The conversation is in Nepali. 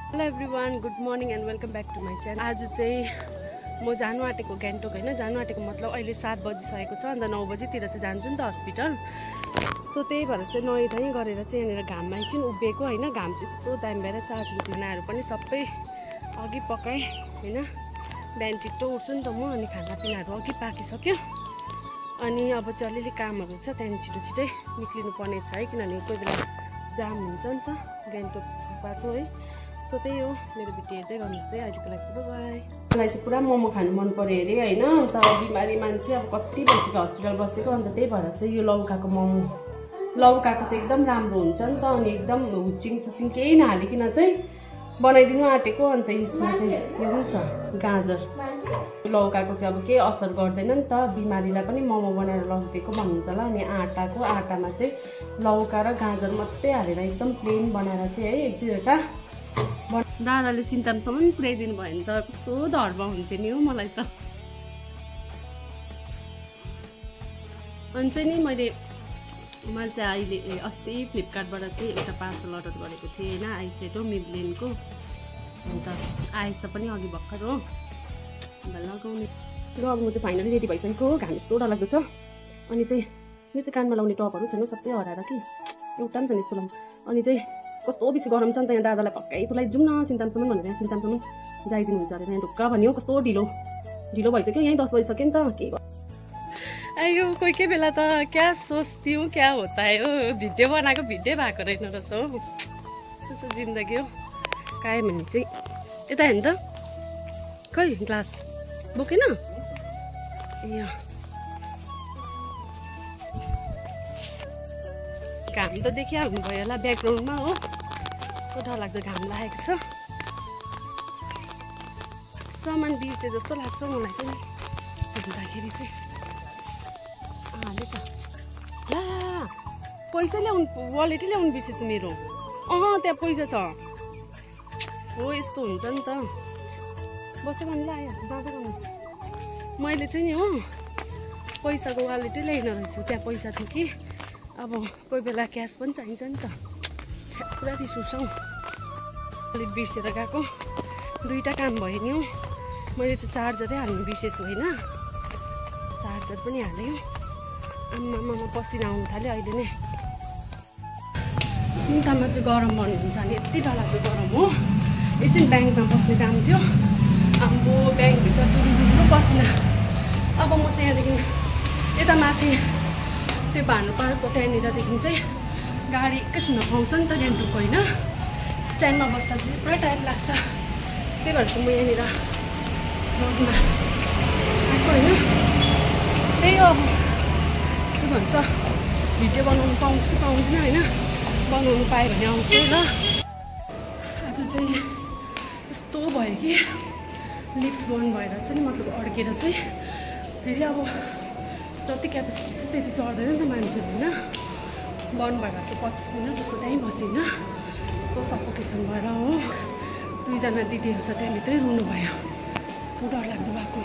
Hello everyone, good morning and welcome back to my channel. आज चाहिँ म जानु आँटेको गान्तोक होइन, जानु आँटेको मतलब अहिले 7 बजिसकेको छ। अन्त 9 बजीतिर चाहिँ जान्छु नि त हस्पिटल। सो त्यही भएर चाहिँ नुहाइधुवाइ गरेर चाहिँ यहाँनिर घाममा एकछिन उभिएको होइन। घाम चाहिँ यस्तो दामी भएर छ। आजको खानाहरू पनि सबै अघि पकाएँ होइन। बिहान छिट्टो उठ्छु नि त म, अनि खानापिनाहरू अघि पाकिसक्यो। अनि अब चाहिँ अलिअलि कामहरू छ, त्यहाँदेखि छिटो छिटै निक्लिनु पर्ने छ है, किनभने कोही बेला जाम हुन्छ नि त गान्तोक बाटो है। सो त्यही हो, मेरो भिडियो हेर्दै गर्नुहोस् है। अहिलेको लागि चाहिँ बाई। मलाई चाहिँ पुरा मोमो खानु मन पऱ्यो अरे होइन। अन्त बिमारी मान्छे अब कति बसेको हस्पिटल बसेको, अन्त त्यही भएर चाहिँ यो लौकाको मोमो, लौकाको चाहिँ एकदम राम्रो हुन्छ नि त। अनि एकदम हुचिङ सुचिङ केही नहालिकन चाहिँ बनाइदिनु आँटेको। अन्त यसमा चाहिँ यो हुन्छ गाजर, लौकाको चाहिँ अब केही असर गर्दैन नि त, बिमारीलाई पनि मोमो बनाएर लगिदिएको भन्नुहुन्छ होला। अनि आटामा चाहिँ लौका र गाजर मात्रै हालेर एकदम प्लेन बनाएर चाहिँ है, एक दुईवटा दादाले सिन्तामसम्म पुर्याइदिनु भयो भने त कस्तो धर्म हुन्थ्यो नि हो मलाई त। अनि चाहिँ नि मैले चाहिँ अहिले अस्ति फ्लिपकार्टबाट चाहिँ एउटा पार्सल अर्डर गरेको थिएँ होइन, आइसेटो मिब्लिनको। अन्त आएछ पनि अघि भर्खर हो। अन्त लगाउने अब म चाहिँ फाइनली रेडी भइसकेको हो। घाम यस्तो डरलाग्दो छ। अनि चाहिँ यो चाहिँ कानमा लाउने टपहरू छैन, सबै हराएर कि एउटा पनि छैन यस्तो लाउनु। अनि चाहिँ कस्तो बेसी गरम छ नि त, यहाँ दादालाई पक्कै तुलाई जाउँ न सिन्तामसम्म भनेर, यहाँ सिन्तामसम्म जाइदिनुहुन्छ अरे। यहाँ ढुक्क भन्यो कस्तो ढिलो भइसक्यो, यहीँ 10 बजिसक्यो नि त। के अयो कोही कोही बेला त क्या सोच्थ्यौँ, क्या होता है हो, भिडियो बनाएको भिडियो भएको रहेन रहेछ हो। त्यस्तो जिन्दगी हो। कायो भने चाहिँ यता हेर्नु त, खै ग्लास बोकेन ए। घाम त देखिहाल्नु भयो होला ब्याकग्राउन्डमा हो, कस्तो डरलाग्दो घाम लागेको छ। सामान बिर्से जस्तो लाग्छ मलाई पनि हेर्दाखेरि चाहिँ। हाले त ला, पैसा ल्याउनु, वालेटै ल्याउनु बिर्सेछु मेरो। त्यहाँ पैसा छ हो, यस्तो हुन्छ नि त। बस्दै गर्नु आइहाल्छ, जाँदै गर्नु। मैले चाहिँ नि हो पैसाको वालेटै ल्याइन रहेछु, त्यहाँ पैसा थियो कि। अब कोही बेला क्यास पनि चाहिन्छ नि त। पुरा रिस उठ्छ हौ, अलिक बिर्सेर गएको। 2टा काम भयो नि हौ। मैले चाहिँ चार्जरै हाल्नु बिर्सेछु होइन, चार्जर पनि हालेँ। आम्मामा पसिना आउनु थाल्यो अहिले नै। सिन्तामा चाहिँ गरम भन्नुहुन्छ नि, यति डरलाग्दो गरम हो। एकछिन ब्याङ्कमा बस्ने काम थियो, आम्बो ब्याङ्कभित्र दुलो पसिना। अब म चाहिँ यहाँदेखि यता माथि त्यो भानु पार्कको त्यहाँनिरदेखि चाहिँ गाडी एकैछिनमा पाउँछ नि त गान्तोक होइन। स्ट्यान्डमा बस्दा चाहिँ पुरा टाइम लाग्छ, त्यही भएर चाहिँ म यहाँनिर रोडमा आएको होइन। त्यही हो, अब के भन्छ भिडियो बनाउनु पाउँछु कि पाउँदिनँ होइन, बनाउनु पाएँ भने आउँछु ल। आज चाहिँ यस्तो भयो कि लिफ्ट बन्द भएर चाहिँ मतलब अड्केर चाहिँ फेरि अब जति क्यापेसिटी छ त्यति चढ्दैन नि त मान्छेहरू होइन। बन्द भएर चाहिँ 25 मिनट जस्तो त्यहीँ बसेँ होइन, यस्तो सफोकेसन भएर हो। 2जना दिदीहरू त त्यहाँभित्रै रुनु भयो, यस्तो डरलाग्दो भएको।